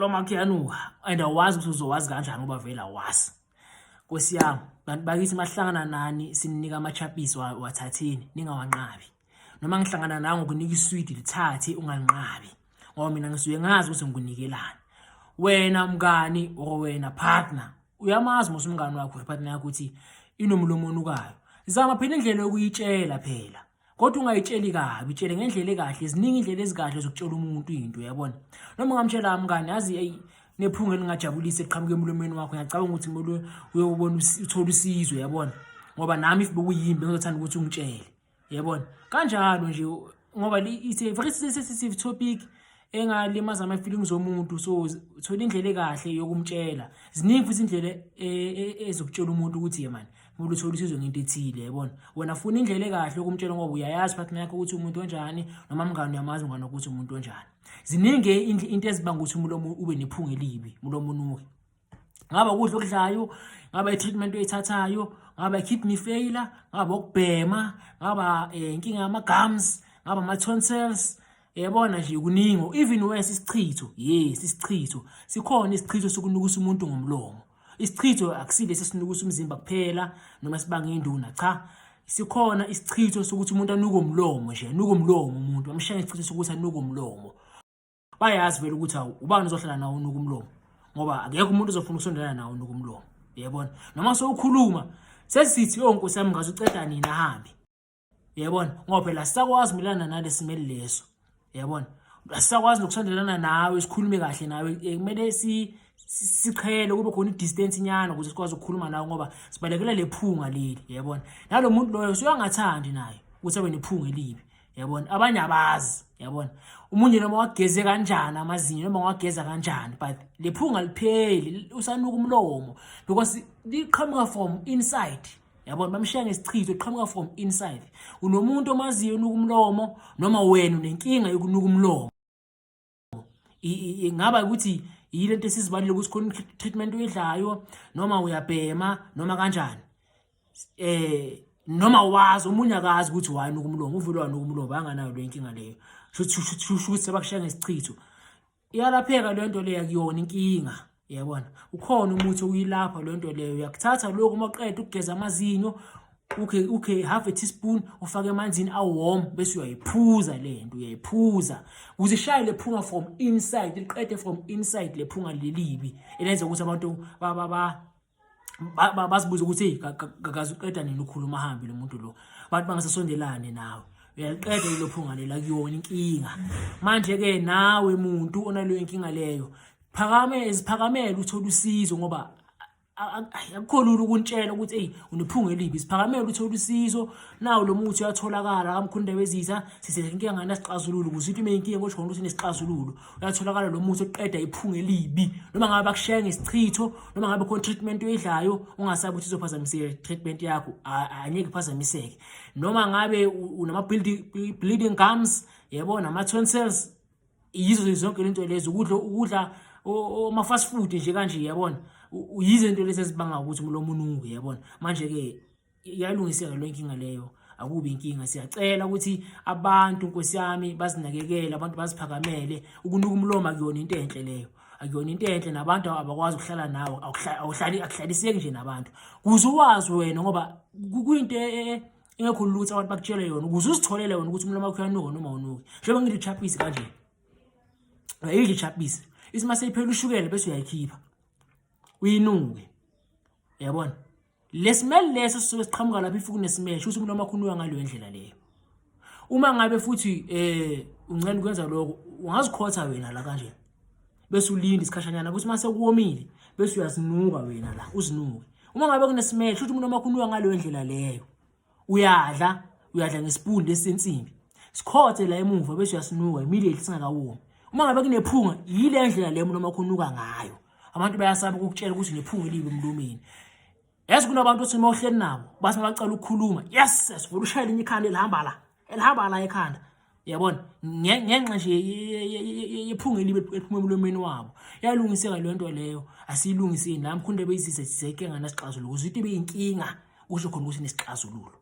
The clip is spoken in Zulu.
Umlomo wakho uyanuka and awazi ukuthi uzowazi kanjani ngoba vele awazi. Nkosi yami, bantu bakithi mahlangana nani sininika ama-chappies wathatheni ningawanqabi. Noma ngihlangana nawe ngokunika iswidi lithathe ungalinqabi ngoba mina ngisuke ngazi ukuthi ngikunikelani. Wena mngani or wena partner uyamazi mos umngani wakho partner yakho ukuthi inomlomo onukayo. Zama phela indlela yokuyitshela phela. Kodwa ungayitsheli kabi, itshele ngendlela ekahle. Ziningi indlela ezikahle zokutshela umuntu into, uyabona. Noma ungamtshela mngani, yazi hey nephunga elingajabulisi eqhamuka emlomeni wakho, ngiyacabanga ukuthi kumele uyobona uthole usizo, uyabona. Ngoba nami if bekuyimbi ngizothanda ukuthi ungitshele. Uyabona? Kanjalo nje ngoba it's a very sensitive topic engalimaza ama-feelings omuntu, so thola indlela ekahle yokumtshela. Ziningi futhi indlela ezokutshela umuntu ukuthi ye man kumele uthole usizo ngento ethile, yabona. Wena funa indlela ekahle yokumtshela ngoba uyayazi partner yakho ukuthi umuntu onjani, noma mngani uyamazi umngani ukuthi umuntu onjani. Ziningi into ezibanga ukuthi umlomo ube nephunga elibi, umlomo unuke. Ngaba ukudla okudlayo, ngaba i-treatment oyithathayo, ngaba i-kidney failure, ngaba ukubhema, ngaba inkinga yama-gums, ngaba ama-tonsils, yabona nje kuningi. Even worse isichitho, yes isichitho sikhona, isichitho sokunukisa umuntu ngomlomo. Isichitho akusile sesinukisa umzimba kuphela noma sibanga induna, cha, sikhona isichitho sokuthi umuntu anuke umlomo nje, anuke umlomo umuntu, amshaya isichitho sokuthi anuke umlomo. Bayazi vele ukuthi awu ubani uzohlala nawo unuka umlomo, ngoba akekho umuntu ozofuna ukusondelana nawo unuka umlomo, uyabona. Noma sowukhuluma sesithi oh Nkosi yami ngaze uceda nini ahambe, uyabona, ngoba phela sisakwazi melana nalesimeli leso, uyabona, asisakwazi nokusondelana nawe sikhulume kahle nawe. Kumele siqhele kube khona i-distance nyana ukuze sikwazi ukukhuluma nawe ngoba sibalekela lephunga leli, uyabona. Nalo muntu loyo usuyangathandi naye ukuthi abe nephunga elibi, yabona. Abanye abazi, yabona, umunye noma wageze kanjani amazinyo noma wageza kanjani, but lephunga lipheli, usanuka umlomo because liqhamuka from inside, yabona. Bamshiya ngesichitho, liqhamuka from inside. Unomuntu omaziyo unuka umlomo noma wena unenkinga yokunuka umlomo, ingaba ukuthi yile nto esizibalile ukuthi khona treatment oyidlayo noma uyabhema noma kanjani, noma wazi omunye akazi ukuthi wani umlomo uvele wani umlomo, anganayo le nkinga leyo. Shuthi ukuthi sebakushaya ngesichitho, iyalapheka le nto leyo, akuyona inkinga, yabona. Ukhona umuthi okuyilapha le nto leyo. Uyakuthatha lokhu uma uqeda ukugeza amazinyo, ukhe half a teaspoon ufake emanzini a-warm bese uyayiphuza le nto, uyayiphuza ukuze ishaye le phunga from inside, liqede from inside le phunga lelibi elenza ukuthi abantu bazibuze ukuthi hey kakaze uqeda nini ukukhuluma ahambe lo muntu lo, abantu bangasasondelane nawe. Uyaliqeda lelo phunga lela, kuyona inkinga. Manje-ke nawe muntu onaleyo inkinga leyo, phakame, ziphakamele uthole usizo ngoba akukho lula ukuntshela ukuthi eyi unephunga elibi. Siphakamele uthole usizo, nawo lo muthi uyatholakala kaMkhulu Ndabezitha. Sithe inkinga nganasixazululo ukuze into ime inkinga kusho ukuthi inesixazululo. Uyatholakala lo muthi oqeda iphunga elibi noma ngabe bakushaya ngesichitho noma ngabe khona treatment oyidlayo, ungasabi ukuthi izophazamiseka treatment yakho, angeke iphazamiseke. Noma ngabe unama bleeding gums, yabona, ama tonsils, yizo zonke lento lezo, ukudla ama fast food nje kanje, yabona, yizo into lezi ezibanga ukuthi umlomo unuke, yabona. Manje ke iyalungiseka lo inkinga leyo, akubi inkinga. Siyacela ukuthi abantu, Nkosi yami, bazinakekele, abantu baziphakamele. Ukunuka umlomo akuyona into enhle leyo, akuyona into enhle, nabantu abakwazi ukuhlala nawe, awuhlali, akuhlaliseki nje nabantu. Kuze uwazi wena, ngoba kuyinto engekho lula ukuthi abantu bakutshele yona, ukuze uzitholele wena ukuthi umlomo wakho uyanuka noma unuki. Njengoba ngidla ichapisi kanje, uyayidla ichapisi, isima seyiphela ushukela bese uyayikhipha uyinuke, uyabona. Lesimeli leso sisuke siqhamuka lapho if kunesimesho ukuthi umlomo wakho unuka ngaleyo ndlela leyo. Uma ngabe futhi uncane ukwenza lokho, ungazikhotha wena la kanje bese ulinda isikhashanyana ukuthi mase kuwomile bese uyazinuka wena la, uzinuke. Uma ngabe kunesimesho ukuthi umlomo wakho unuka ngaleyo ndlela leyo, uyadla uyadla ngesipuni lesensimbi, sikhothe la emuva bese uyasinuka immediately singakawomi. Uma ngabe kunephunga, yile ndlela leyo umlomo wakho unuka ngayo. Abantu bayasaba ukukutshela ukuthi unephunga elibi emlomeni. Yazi kunabantu othi uma uhleli nabo bathi bacala ukukhuluma, yes, sivula ushayela inye ikhanda elihamba la, elihamba la ekhanda, yabona, ngenxa nje yephunga elibi eliphuma emlomeni wabo. Iyalungiseka leyo nto leyo, asiyilungiseni la Mkhulu Ndabezitha, sizeke nganasixazululo ukuze into ibe inkinga kusho khona ukuthi nesixazululo.